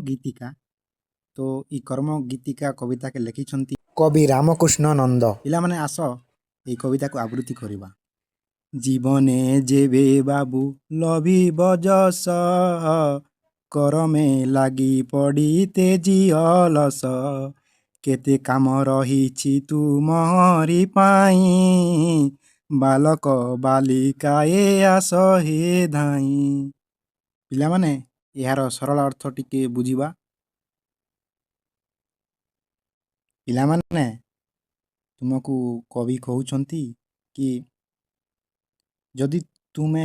ଗୀତିକା। ତ ଏଇ କର୍ମ ଗୀତିକା କବିତାକେ ଲେଖିଛନ୍ତି କବି ରାମକୃଷ୍ଣ ନନ୍ଦ। ପିଲାମାନେ, ଆସ ଏଇ କବିତାକୁ ଆବୃତ୍ତି କରିବା। ଜୀବନେ ଯେବେ ବାବୁ ଲଭିବ ଯଶ, କରମେ ଲାଗି ପଡ଼ି ତେଜି ଅଲସ। କେତେ କାମ ରହିଛି ତୁମରି ପାଇଁ, ବାଲକ ବାଲିକାଏ ଆସ ହେ ଧାଇଁ। ପିଲାମାନେ, ଏହାର ସରଳ ଅର୍ଥ ଟିକେ ବୁଝିବା। ପିଲାମାନେ, ତୁମକୁ କବି କହୁଛନ୍ତି କି ଯଦି ତୁମେ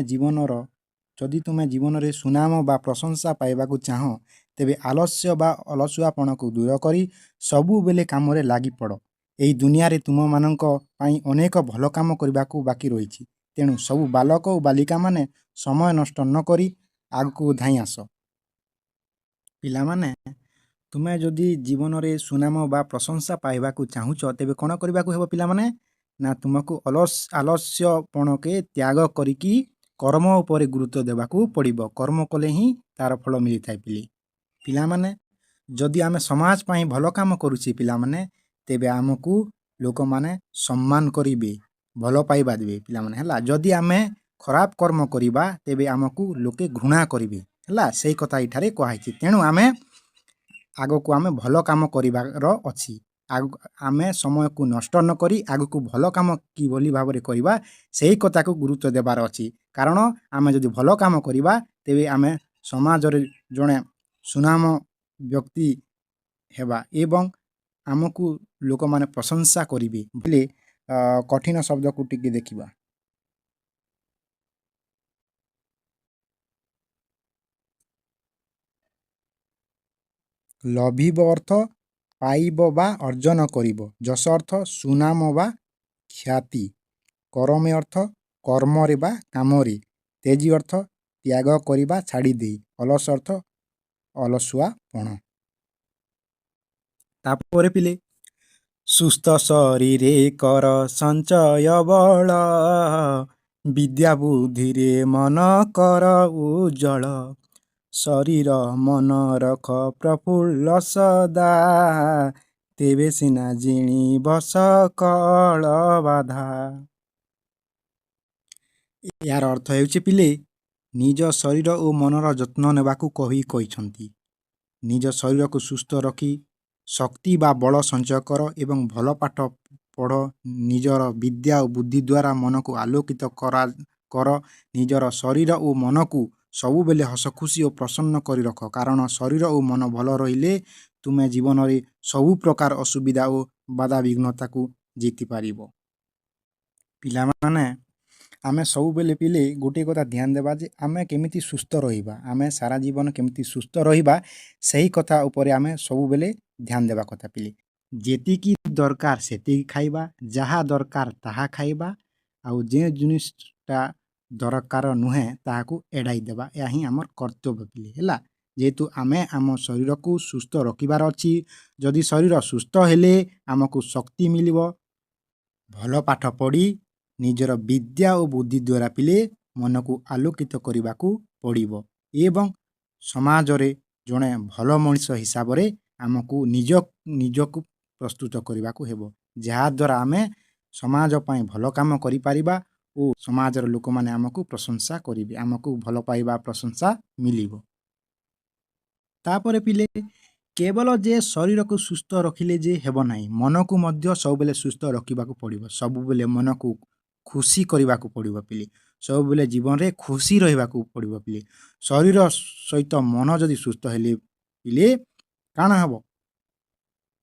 ଜୀବନରେ ସୁନାମ ବା ପ୍ରଶଂସା ପାଇବାକୁ ଚାହଁ, ତେବେ ଆଳସ୍ୟ ବା ଅଳସୁଆପଣକୁ ଦୂର କରି ସବୁବେଳେ କାମରେ ଲାଗିପଡ଼। ଏହି ଦୁନିଆରେ ତୁମମାନଙ୍କ ପାଇଁ ଅନେକ ଭଲ କାମ କରିବାକୁ ବାକି ରହିଛି। ତେଣୁ ସବୁ ବାଳକ ଓ ବାଳିକାମାନେ ସମୟ ନଷ୍ଟ ନ କରି ଆଗକୁ ଧାଇଁ ଆସ। ପିଲାମାନେ, ତୁମେ ଯଦି ଜୀବନରେ ସୁନାମ ବା ପ୍ରଶଂସା ପାଇବାକୁ ଚାହୁଁଛ, ତେବେ କ'ଣ କରିବାକୁ ହେବ ପିଲାମାନେ? ନା, ତୁମକୁ ଆଳସ୍ୟପଣକେ ତ୍ୟାଗ କରିକି କର୍ମ ଉପରେ ଗୁରୁତ୍ୱ ଦେବାକୁ ପଡ଼ିବ। କର୍ମ କଲେ ହିଁ ତାର ଫଳ ମିଳିଥାଏ ପିଲେ। ପିଲାମାନେ, ଯଦି ଆମେ ସମାଜ ପାଇଁ ଭଲ କାମ କରୁଛେ ପିଲାମାନେ, ତେବେ ଆମକୁ ଲୋକମାନେ ସମ୍ମାନ କରିବେ, ଭଲ ପାଇବା ଦେବେ ପିଲାମାନେ। ହେଲା, ଯଦି ଆମେ ଖରାପ କର୍ମ କରିବା, ତେବେ ଆମକୁ ଲୋକେ ଘୃଣା କରିବେ। ହେଲା, ସେଇ କଥା ଏଠାରେ କୁହାହେଇଛି। ତେଣୁ ଆମେ ଆଗକୁ ଆମେ ଭଲ କାମ କରିବାର ଅଛି। ଆଗକୁ ଆମେ ସମୟକୁ ନଷ୍ଟ ନ କରି ଆଗକୁ ଭଲ କାମ କିଭଳି ଭାବରେ କରିବା, ସେଇ କଥାକୁ ଗୁରୁତ୍ୱ ଦେବାର ଅଛି। କାରଣ ଆମେ ଯଦି ଭଲ କାମ କରିବା, ତେବେ ଆମେ ସମାଜରେ ଜଣେ ସୁନାମ ବ୍ୟକ୍ତି ହେବା ଏବଂ ଆମକୁ ଲୋକମାନେ ପ୍ରଶଂସା କରିବେ ବୋଲି। କଠିନ ଶବ୍ଦକୁ ଟିକେ ଦେଖିବା। ଲଭିବ ଅର୍ଥ ପାଇବ ବା ଅର୍ଜନ କରିବ। ଯଶ ଅର୍ଥ ସୁନାମ ବା ଖ୍ୟାତି। କରମେ ଅର୍ଥ କର୍ମରେ ବା କାମରେ। ତେଜି ଅର୍ଥ ତ୍ୟାଗ କରିବା, ଛାଡ଼ି ଦେଇ। ଅଲସ ଅର୍ଥ ଅଳସୁଆପଣ। ତାପରେ ପିଲେ, ସୁସ୍ଥ ଶରୀରେ କର ସଞ୍ଚୟ ବଳ, ବିଦ୍ୟା ବୁଦ୍ଧିରେ ମନ କର ଉଜ୍ଜଳ। ଶରୀର ମନ ରଖ ପ୍ରଫୁଲ୍ଲ ସଦା, ତେବେ ସିନା ଜିଣିବ ସକଳ ବାଧା। ଏହାର ଅର୍ଥ ହେଉଛି ପିଲେ, ନିଜ ଶରୀର ଓ ମନର ଯତ୍ନ ନେବାକୁ କବି କହିଛନ୍ତି। ନିଜ ଶରୀରକୁ ସୁସ୍ଥ ରଖି ଶକ୍ତି ବା ବଳ ସଞ୍ଚୟ କର ଏବଂ ଭଲ ପାଠ ପଢ଼। ନିଜର ବିଦ୍ୟା ଓ ବୁଦ୍ଧି ଦ୍ୱାରା ମନକୁ ଆଲୋକିତ କର। ନିଜର ଶରୀର ଓ ମନକୁ ସବୁବେଳେ ହସଖୁସି ଓ ପ୍ରସନ୍ନ କରି ରଖ, କାରଣ ଶରୀର ଓ ମନ ଭଲ ରହିଲେ ତୁମେ ଜୀବନରେ ସବୁ ପ୍ରକାର ଅସୁବିଧା ଓ ବାଧାବିଘ୍ନତାକୁ ଜିତିପାରିବ। ପିଲାମାନେ, ଆମେ ସବୁବେଳେ ପିଲେ ଗୋଟିଏ କଥା ଧ୍ୟାନ ଦେବା ଯେ ଆମେ କେମିତି ସୁସ୍ଥ ରହିବା। ଆମେ ସାରା ଜୀବନ କେମିତି ସୁସ୍ଥ ରହିବା, ସେହି କଥା ଉପରେ ଆମେ ସବୁବେଳେ ଧ୍ୟାନ ଦେବା କଥା ପିଲେ। ଯେତିକି ଦରକାର ସେତିକି ଖାଇବା, ଯାହା ଦରକାର ତାହା ଖାଇବା, ଆଉ ଯେଉଁ ଜିନିଷଟା ଦରକାର ନୁହେଁ ତାହାକୁ ଏଡ଼ାଇ ଦେବା। ଏହା ହିଁ ଆମର କର୍ତ୍ତବ୍ୟ ପିଲେ। ହେଲା, ଯେହେତୁ ଆମେ ଆମ ଶରୀରକୁ ସୁସ୍ଥ ରଖିବାର ଅଛି। ଯଦି ଶରୀର ସୁସ୍ଥ ହେଲେ ଆମକୁ ଶକ୍ତି ମିଳିବ, ଭଲ ପାଠ ପଢ଼ି ନିଜର ବିଦ୍ୟା ଓ ବୁଦ୍ଧି ଦ୍ୱାରା ପିଲେ ମନକୁ ଆଲୋକିତ କରିବାକୁ ପଡ଼ିବ ଏବଂ ସମାଜରେ ଜଣେ ଭଲ ମଣିଷ ହିସାବରେ ଆମକୁ ନିଜକୁ ପ୍ରସ୍ତୁତ କରିବାକୁ ହେବ, ଯାହାଦ୍ୱାରା ଆମେ ସମାଜ ପାଇଁ ଭଲ କାମ କରିପାରିବା ଓ ସମାଜର ଲୋକମାନେ ଆମକୁ ପ୍ରଶଂସା କରିବେ, ଆମକୁ ଭଲ ପାଇବା, ପ୍ରଶଂସା ମିଳିବ। ତାପରେ ପିଲେ, କେବଳ ଯେ ଶରୀରକୁ ସୁସ୍ଥ ରଖିଲେ ଯେ ହେବ ନାହିଁ, ମନକୁ ମଧ୍ୟ ସବୁବେଳେ ସୁସ୍ଥ ରଖିବାକୁ ପଡ଼ିବ। ସବୁବେଳେ ମନକୁ ଖୁସି କରିବାକୁ ପଡ଼ିବ ପିଲେ। ସବୁବେଳେ ଜୀବନରେ ଖୁସି ରହିବାକୁ ପଡ଼ିବ ପିଲେ। ଶରୀର ସହିତ ମନ ଯଦି ସୁସ୍ଥ ହେଲେ ପିଲେ କାଣା ହେବ?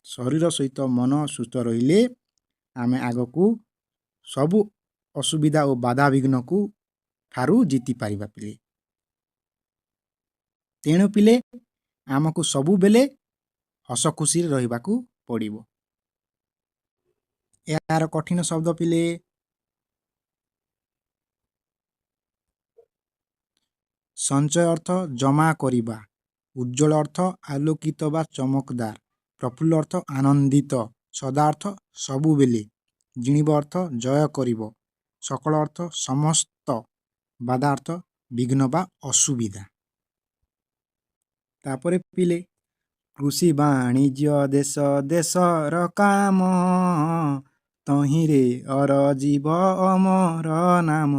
ଶରୀର ସହିତ ମନ ସୁସ୍ଥ ରହିଲେ ଆମେ ଆଗକୁ ସବୁ ଅସୁବିଧା ଓ ବାଧାବିଘ୍ନକୁ ଠାରୁ ଜିତି ପାରିବା ପିଲେ। ତେଣୁ ପିଲେ, ଆମକୁ ସବୁବେଳେ ହସ ଖୁସିରେ ରହିବାକୁ ପଡ଼ିବ। ଏହାର କଠିନ ଶବ୍ଦ ପିଲେ। ସଞ୍ଚୟ ଅର୍ଥ ଜମା କରିବା। ଉଜ୍ଜଳ ଅର୍ଥ ଆଲୋକିତ ବା ଚମକଦାର। ପ୍ରଫୁଲ୍ଲ ଅର୍ଥ ଆନନ୍ଦିତ। ସଦା ଅର୍ଥ ସବୁବେଳେ। ଜିଣିବ ଅର୍ଥ ଜୟ କରିବ। ସକଳ ଅର୍ଥ ସମସ୍ତ। ବାଧା ଅର୍ଥ ବିଘ୍ନ ବା ଅସୁବିଧା। ତାପରେ ପିଲେ, କୃଷି ବାଣିଜ୍ୟ ଦେଶ ଦେଶର କାମ, ତହିଁରେ ଅରଜିବ ଅମର ନାମ।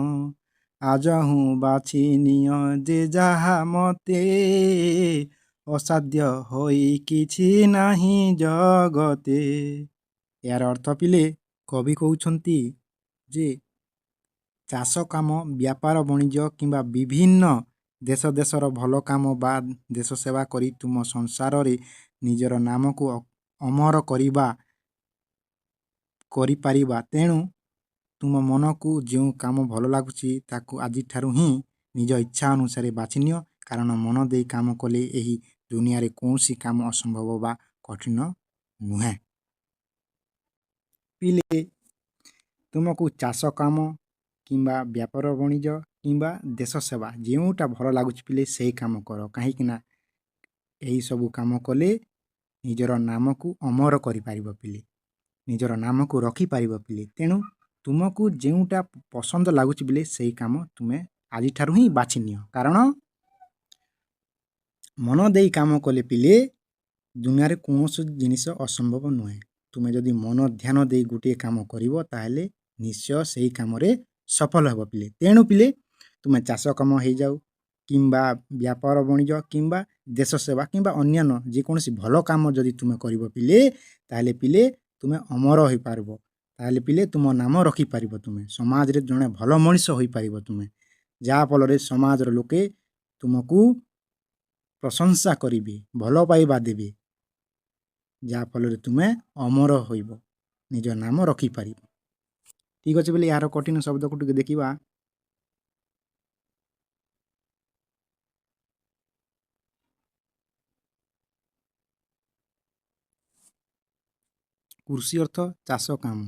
ଆଜହୁଁ ବାଛି ନିଅ ଯେ ଯାହା ମତେ, ଅସାଧ୍ୟ ହୋଇ କିଛି ନାହିଁ ଜଗତେ। ଏହାର ଅର୍ଥ ପିଲେ, କବି କହୁଛନ୍ତି ଯେ ଚାଷ କାମ, ବ୍ୟାପାର ବଣିଜ କିମ୍ବା ବିଭିନ୍ନ ଦେଶ ଦେଶର ଭଲ କାମ ବା ଦେଶ ସେବା କରି ତୁମ ସଂସାରରେ ନିଜର ନାମକୁ ଅମର କରିପାରିବା। ତେଣୁ ତୁମ ମନକୁ ଯେଉଁ କାମ ଭଲ ଲାଗୁଛି, ତାକୁ ଆଜିଠାରୁ ହିଁ ନିଜ ଇଚ୍ଛା ଅନୁସାରେ ବାଛି ନିଅ, କାରଣ ମନ ଦେଇ କାମ କଲେ ଏହି ଦୁନିଆରେ କୌଣସି କାମ ଅସମ୍ଭବ ବା କଠିନ ନୁହେଁ। ପିଲେ, ତୁମକୁ ଚାଷ କାମ କିମ୍ବା ବ୍ୟାପାର ବଣିଜ କିମ୍ବା ଦେଶ ସେବା, ଯେଉଁଟା ଭଲ ଲାଗୁଛି ପିଲେ, ସେଇ କାମ କର, କାହିଁକି ନା ଏହିସବୁ କାମ କଲେ ନିଜର ନାମକୁ ଅମର କରିପାରିବ ପିଲେ, ନିଜର ନାମକୁ ରଖିପାରିବ ପିଲେ। ତେଣୁ ତୁମକୁ ଯେଉଁଟା ପସନ୍ଦ ଲାଗୁଛି ପିଲେ, ସେଇ କାମ ତୁମେ ଆଜିଠାରୁ ହିଁ ବାଛି ନିଅ, କାରଣ ମନ ଦେଇ କାମ କଲେ ପିଲେ, ଦୁନିଆରେ କୌଣସି ଜିନିଷ ଅସମ୍ଭବ ନୁହେଁ। ତୁମେ ଯଦି ମନ ଧ୍ୟାନ ଦେଇ ଗୋଟିଏ କାମ କରିବ, ତାହେଲେ ନିଶ୍ଚୟ ସେଇ କାମରେ ସଫଳ ହେବ ପିଲେ। ତେଣୁ ପିଲେ, ତୁମେ ଚାଷ କାମ ହେଇଯାଉ କିମ୍ବା ବ୍ୟାପାର ବଣିଜ କିମ୍ବା ଦେଶ ସେବା କିମ୍ବା ଅନ୍ୟାନ୍ୟ ଯେକୌଣସି ଭଲ କାମ ଯଦି ତୁମେ କରିବ ପିଲେ, ତାହେଲେ ପିଲେ ତୁମେ ଅମର ହୋଇପାରିବ। ତାହେଲେ ପିଲେ ତୁମ ନାମ ରଖିପାରିବ, ତୁମେ ସମାଜରେ ଜଣେ ଭଲ ମଣିଷ ହୋଇପାରିବ ତୁମେ, ଯାହାଫଳରେ ସମାଜର ଲୋକେ ତୁମକୁ ପ୍ରଶଂସା କରିବେ, ଭଲ ପାଇବା ଦେବେ, ଯାହାଫଳରେ ତୁମେ ଅମର ହୋଇବ, ନିଜ ନାମ ରଖିପାରିବ। ଠିକ୍ ଅଛି ବୋଲି ଏହାର କଠିନ ଶବ୍ଦକୁ ଟିକେ ଦେଖିବା। କୃଷି ଅର୍ଥ ଚାଷ କାମ,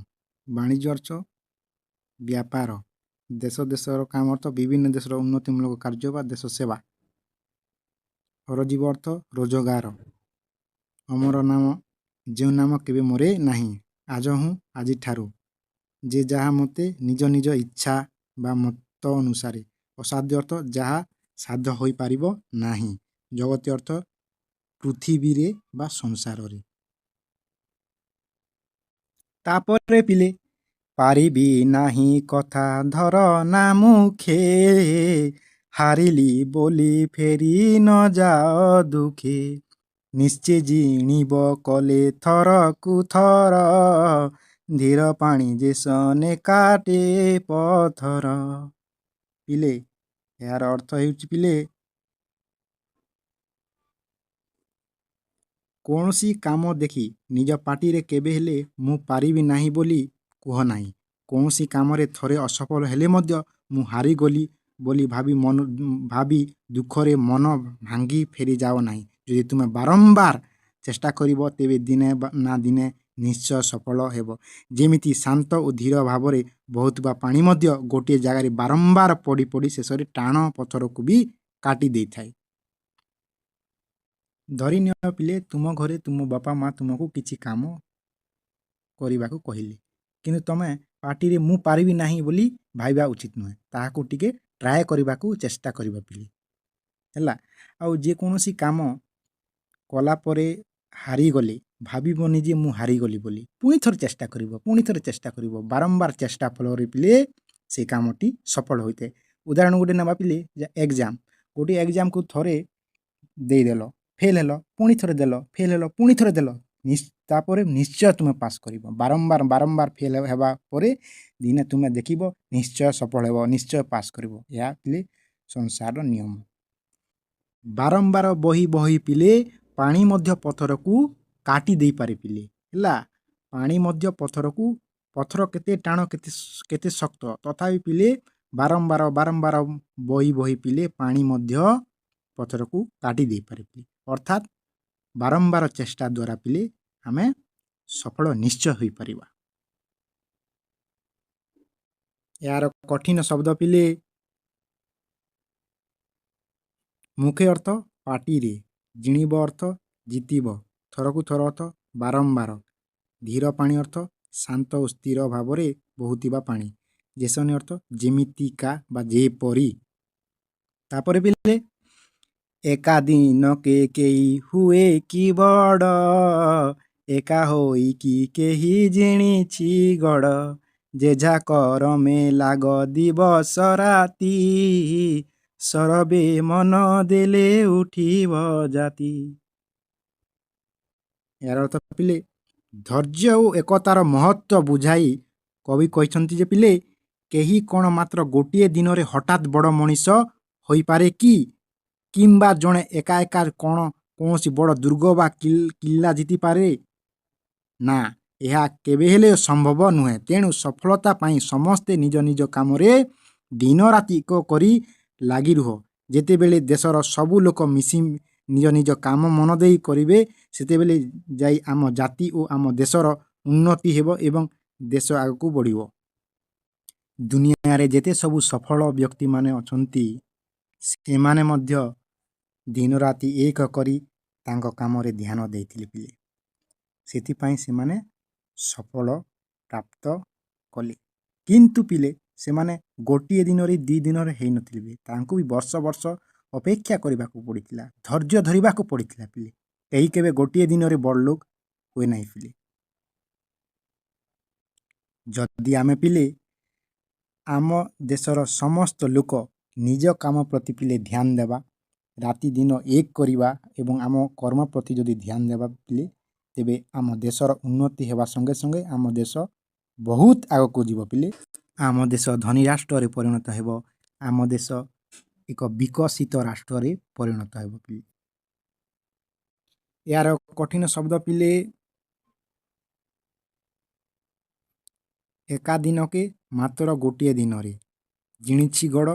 ବାଣିଜ୍ୟ ଅର୍ଥ ବ୍ୟାପାର, ଦେଶ ଦେଶର କାମ ଅର୍ଥ ବିଭିନ୍ନ ଦେଶର ଉନ୍ନତିମୂଳକ କାର୍ଯ୍ୟ ବା ଦେଶ ସେବା, ଅରଜୀବ ଅର୍ଥ ରୋଜଗାର, ଅମର ନାମ ଯେଉଁ ନାମ କେବେ ମରେ ନାହିଁ, ଆଜହୁଁ ଆଜିଠାରୁ, ଯେ ଯାହା ମତେ ନିଜ ନିଜ ଇଚ୍ଛା ବା ମତ ଅନୁସାରେ, ଅସାଧ୍ୟ ଅର୍ଥ ଯାହା ସାଧ୍ୟ ହୋଇପାରିବ ନାହିଁ, ଜଗତ ଅର୍ଥ ପୃଥିବୀରେ ବା ସଂସାରରେ। ତାପରେ ପିଲେ, ପାରିବି ନାହିଁ କଥା ଧର ନା ମୁଖେ, ହାରିଲି ବୋଲି ଫେରି ନ ଯାଅ ଦୁଃଖେ, ନିଶ୍ଚେ ଜିଣିବ କଲେ ଥରକୁ ଥର, ଧୀର ପାଣି ଯେସନେ କାଟେ ପଥର। ପିଲେ, ଏହାର ଅର୍ଥ ହେଉଛି ପିଲେ, କୌଣସି କାମ ଦେଖି ନିଜ ପାଟିରେ କେବେ ହେଲେ ମୁଁ ପାରିବି ନାହିଁ ବୋଲି କୁହ ନାହିଁ। କୌଣସି କାମରେ ଥରେ ଅସଫଳ ହେଲେ ମଧ୍ୟ ମୁଁ ହାରିଗଲି ବୋଲି ଭାବି ମନ ଭାବି ଦୁଃଖରେ ମନ ଭାଙ୍ଗି ଫେରିଯାଅ ନାହିଁ। ଯଦି ତୁମେ ବାରମ୍ବାର ଚେଷ୍ଟା କରିବ, ତେବେ ଦିନେ ନା ଦିନେ ନିଶ୍ଚୟ ସଫଳ ହେବ। ଯେମିତି ଶାନ୍ତ ଓ ଧୀର ଭାବରେ ବହୁଥିବା ପାଣି ମଧ୍ୟ ଗୋଟିଏ ଜାଗାରେ ବାରମ୍ବାର ପଡ଼ି ପଡ଼ି ଶେଷରେ ଟାଣ ପଥରକୁ ବି କାଟି ଦେଇଥାଏ। ଧରିନିଅ ପିଲେ, ତୁମ ଘରେ ତୁମ ବାପା ମା ତୁମକୁ କିଛି କାମ କରିବାକୁ କହିଲେ, କିନ୍ତୁ ତୁମେ ପାଟିରେ ମୁଁ ପାରିବି ନାହିଁ ବୋଲି ଭାବିବା ଉଚିତ ନୁହେଁ। ତାହାକୁ ଟିକେ ଟ୍ରାଏ କରିବାକୁ ଚେଷ୍ଟା କରିବ ପିଲେ, ହେଲା? ଆଉ ଯେକୌଣସି କାମ କଲା ପରେ ହାରିଗଲେ ଭାବିବନି ଯେ ମୁଁ ହାରିଗଲି ବୋଲି। ପୁଣି ଥରେ ଚେଷ୍ଟା କରିବ, ପୁଣି ଥରେ ଚେଷ୍ଟା କରିବ। ବାରମ୍ବାର ଚେଷ୍ଟା ଫଳରେ ପିଲେ ସେ କାମଟି ସଫଳ ହୋଇଥାଏ। ଉଦାହରଣ ଗୋଟେ ନେବା ପିଲେ, ଯେ ଏକ୍ଜାମ୍, ଗୋଟିଏ ଏକ୍ଜାମ୍କୁ ଥରେ ଦେଇଦେଲ, ଫେଲ୍ ହେଲ, ପୁଣି ଥରେ ଦେଲ, ଫେଲ୍ ହେଲ, ପୁଣି ଥରେ ଦେଲ, ତାପରେ ନିଶ୍ଚୟ ତୁମେ ପାସ୍ କରିବ। ବାରମ୍ବାର ବାରମ୍ବାର ଫେଲ୍ ହେବା ପରେ ଦିନେ ତୁମେ ଦେଖିବ ନିଶ୍ଚୟ ସଫଳ ହେବ, ନିଶ୍ଚୟ ପାସ୍ କରିବ। ଏହା ପିଲେ ସଂସାରର ନିୟମ। ବାରମ୍ବାର ବହି ବହି ପିଲେ ପାଣି ମଧ୍ୟ ପଥରକୁ କାଟି ଦେଇପାରେ ପିଲେ, ହେଲା? ପାଣି ମଧ୍ୟ ପଥରକୁ, ପଥର କେତେ ଟାଣ, କେତେ ଶକ୍ତ, ତଥାପି ପିଲେ ବାରମ୍ବାର ବାରମ୍ବାର ବହି ବହି ପିଲେ ପାଣି ମଧ୍ୟ ପଥରକୁ କାଟି ଦେଇପାରେ ପିଲେ। ଅର୍ଥାତ୍ ବାରମ୍ବାର ଚେଷ୍ଟା ଦ୍ୱାରା ପିଲେ ଆମେ ସଫଳ ନିଶ୍ଚୟ ହୋଇପାରିବା। ଏହାର କଠିନ ଶବ୍ଦ ପିଲେ, ମୁଖେ ଅର୍ଥ ପାଟିରେ, ଜିଣିବ ଅର୍ଥ ଜିତିବ, ଥରକୁ ଥର ଅର୍ଥ ବାରମ୍ବାର, ଧୀର ପାଣି ଅର୍ଥ ଶାନ୍ତ ଓ ସ୍ଥିର ଭାବରେ ବହୁଥିବା ପାଣି, ଯେସନି ଅର୍ଥ ଯେମିତିକା ବା ଯେପରି। ତାପରେ ପିଲେ, ଏକା ଦିନକେ କେହି ହୁଏ କି ବଡ଼, ଏକା ହୋଇକି କେହି ଜିଣିଛି ଗଡ଼। ଯେଝା କରମେ ଲାଗ ଦିବସ ରାତି, ସରବେ ମନ ଦେଲେ ଉଠିବ ଜାତି। ଏହାର ଅର୍ଥ ପିଲେ, ଧୈର୍ଯ୍ୟ ଓ ଏକତାର ମହତ୍ଵ ବୁଝାଇ କବି କହିଛନ୍ତି ଯେ ପିଲେ, କେହି କ'ଣ ମାତ୍ର ଗୋଟିଏ ଦିନରେ ହଠାତ୍ ବଡ଼ ମଣିଷ ହୋଇପାରେ କି? କିମ୍ବା ଜଣେ ଏକା ଏକା କ'ଣ କୌଣସି ବଡ଼ ଦୁର୍ଗ ବା କିଲ୍ଲା ଜିତିପାରେ? ନା, ଏହା କେବେ ହେଲେ ସମ୍ଭବ ନୁହେଁ। ତେଣୁ ସଫଳତା ପାଇଁ ସମସ୍ତେ ନିଜ ନିଜ କାମରେ ଦିନ ରାତି ଏକ କରି ଲାଗି ରୁହ। ଯେତେବେଳେ ଦେଶର ସବୁ ଲୋକ ମିଶି ନିଜ ନିଜ କାମ ମନ ଦେଇ କରିବେ, ସେତେବେଳେ ଯାଇ ଆମ ଜାତି ଓ ଆମ ଦେଶର ଉନ୍ନତି ହେବ ଏବଂ ଦେଶ ଆଗକୁ ବଢ଼ିବ। ଦୁନିଆରେ ଯେତେ ସବୁ ସଫଳ ବ୍ୟକ୍ତିମାନେ ଅଛନ୍ତି, ସେମାନେ ମଧ୍ୟ ଦିନରାତି ଏକ କରି ତାଙ୍କ କାମରେ ଧ୍ୟାନ ଦେଇଥିଲେ ପିଲେ। ସେଥିପାଇଁ ସେମାନେ ସଫଳ ପ୍ରାପ୍ତ କଲେ। କିନ୍ତୁ ପିଲେ, ସେମାନେ ଗୋଟିଏ ଦିନରେ, 2 ଦିନରେ ହେଇନଥିଲେ। ତାଙ୍କୁ ବି ବର୍ଷ ବର୍ଷ ଅପେକ୍ଷା କରିବାକୁ ପଡ଼ିଥିଲା, ଧୈର୍ଯ୍ୟ ଧରିବାକୁ ପଡ଼ିଥିଲା ପିଲେ। କେହି କେବେ ଗୋଟିଏ ଦିନରେ ବଡ଼ ଲୋକ ହୁଏ ନାହିଁ ପିଲେ। ଯଦି ଆମେ ପିଲେ, ଆମ ଦେଶର ସମସ୍ତ ଲୋକ ନିଜ କାମ ପ୍ରତି ପିଲେ ଧ୍ୟାନ ଦେବା, ରାତି ଦିନ ଏକ କରିବା ଏବଂ ଆମ କର୍ମ ପ୍ରତି ଯଦି ଧ୍ୟାନ ଦେବା ପିଲେ, ତେବେ ଆମ ଦେଶର ଉନ୍ନତି ହେବା ସଙ୍ଗେ ସଙ୍ଗେ ଆମ ଦେଶ ବହୁତ ଆଗକୁ ଯିବ ପିଲେ। ଆମ ଦେଶ ଧନୀ ରାଷ୍ଟ୍ରରେ ପରିଣତ ହେବ। ଆମ ଦେଶ ଏକ ବିକଶିତ ରାଷ୍ଟ୍ରରେ ପରିଣତ ହେବ ପିଲେ। ଏହାର କଠିନ ଶବ୍ଦ ପିଲେ, ଏକା ଦିନକେ ମାତ୍ର ଗୋଟିଏ ଦିନରେ, ଜିଣିଛି ଗଡ଼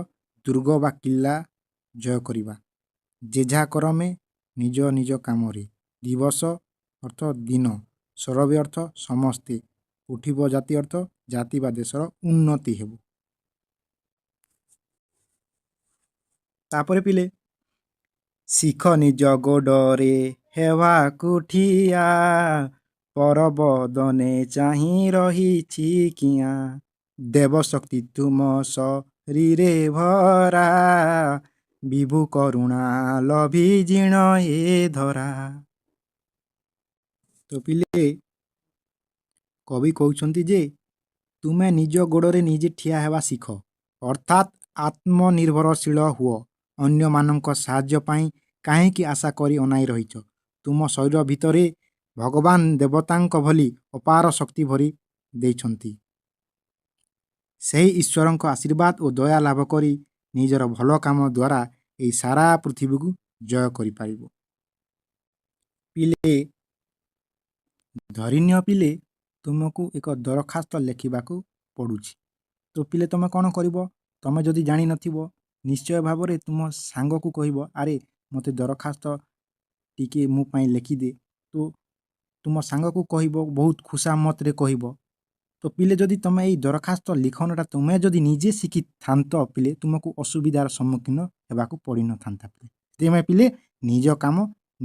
ଦୁର୍ଗ ବା କିଲ୍ଲା ଜୟ କରିବା, ଯେଝା କରମେ ନିଜ ନିଜ କାମରେ, ଦିବସ ଅର୍ଥ ଦିନ, ସରବେ ଅର୍ଥ ସମସ୍ତେ, ଉଠିବ ଜାତି ଅର୍ଥ ଜାତି ବା ଦେଶର ଉନ୍ନତି ହେବ। ତାପରେ ପିଲେ, ଶିଖ ନିଜ ଗୋଡ଼ରେ ହେବାକୁ ଠିଆ, ପରବଦନେ ଚାହିଁ ରହିଛି କିଆଁ। ଦେବଶକ୍ତି ତୁମ ଶରୀରେ ଭରା, ବିଭୁ କରୁଣା ଲଭି ଜିଣ ଏ ଧରା। ତ ପିଲେ, କବି କହୁଛନ୍ତି ଯେ ତୁମେ ନିଜ ଗୋଡ଼ରେ ନିଜେ ଠିଆ ହେବା ଶିଖ, ଅର୍ଥାତ୍ ଆତ୍ମନିର୍ଭରଶୀଳ ହୁଅ। ଅନ୍ୟମାନଙ୍କ ସାହାଯ୍ୟ ପାଇଁ କାହିଁକି ଆଶା କରି ଅନାଇ ରହିଛ? ତୁମ ଶରୀର ଭିତରେ ଭଗବାନ ଦେବତାଙ୍କ ଭଳି ଅପାର ଶକ୍ତି ଭରି ଦେଇଛନ୍ତି। ସେହି ଈଶ୍ୱରଙ୍କ ଆଶୀର୍ବାଦ ଓ ଦୟା ଲାଭ କରି ନିଜର ଭଲ କାମ ଦ୍ୱାରା ଏହି ସାରା ପୃଥିବୀକୁ ଜୟ କରିପାରିବ। ପିଲେ, ଧରିନିଅ ପିଲେ, ତୁମକୁ ଏକ ଦରଖାସ୍ତ ଲେଖିବାକୁ ପଡ଼ୁଛି। ତ ପିଲେ, ତୁମେ କ'ଣ କରିବ? ତୁମେ ଯଦି ଜାଣିନଥିବ, ନିଶ୍ଚୟ ଭାବରେ ତୁମ ସାଙ୍ଗକୁ କହିବ, ଆରେ ମୋତେ ଦରଖାସ୍ତ ଟିକେ ମୋ ପାଇଁ ଲେଖିଦେ। ତ ତୁମ ସାଙ୍ଗକୁ କହିବ, ବହୁତ ଖୁସାମତରେ କହିବ। ତ ପିଲେ, ଯଦି ତୁମେ ଏଇ ଦରଖାସ୍ତ ଲିଖନଟା ତୁମେ ଯଦି ନିଜେ ଶିଖିଥାନ୍ତ ପିଲେ, ତୁମକୁ ଅସୁବିଧାର ସମ୍ମୁଖୀନ ହେବାକୁ ପଡ଼ିନଥାନ୍ତା ପିଲେ। ସେଥିପାଇଁ ପିଲେ, ନିଜ କାମ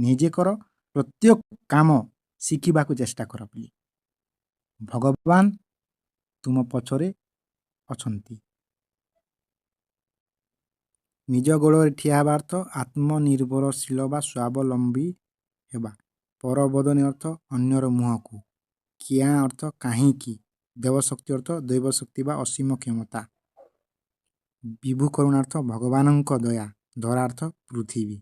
ନିଜେ କର, ପ୍ରତ୍ୟେକ କାମ ଶିଖିବାକୁ ଚେଷ୍ଟା କର ପିଲେ। ଭଗବାନ ତୁମ ପଛରେ ଅଛନ୍ତି। ନିଜ ଗୋଡ଼ରେ ଠିଆ ହେବା ଅର୍ଥ ଆତ୍ମନିର୍ଭରଶୀଳ ବା ସ୍ୱାବଲମ୍ବୀ ହେବା। ପରବଦନୀ ଅର୍ଥ ଅନ୍ୟର ମୁହଁକୁ, କିଆଁ ଅର୍ଥ କାହିଁକି, ଦେବଶକ୍ତି ଅର୍ଥ ଦୈବଶକ୍ତି ବା ଅସୀମ କ୍ଷମତା, ବିଭୁ କରୁଣା ଅର୍ଥ ଭଗବାନଙ୍କ ଦୟା, ଧରା ଅର୍ଥ ପୃଥିବୀ।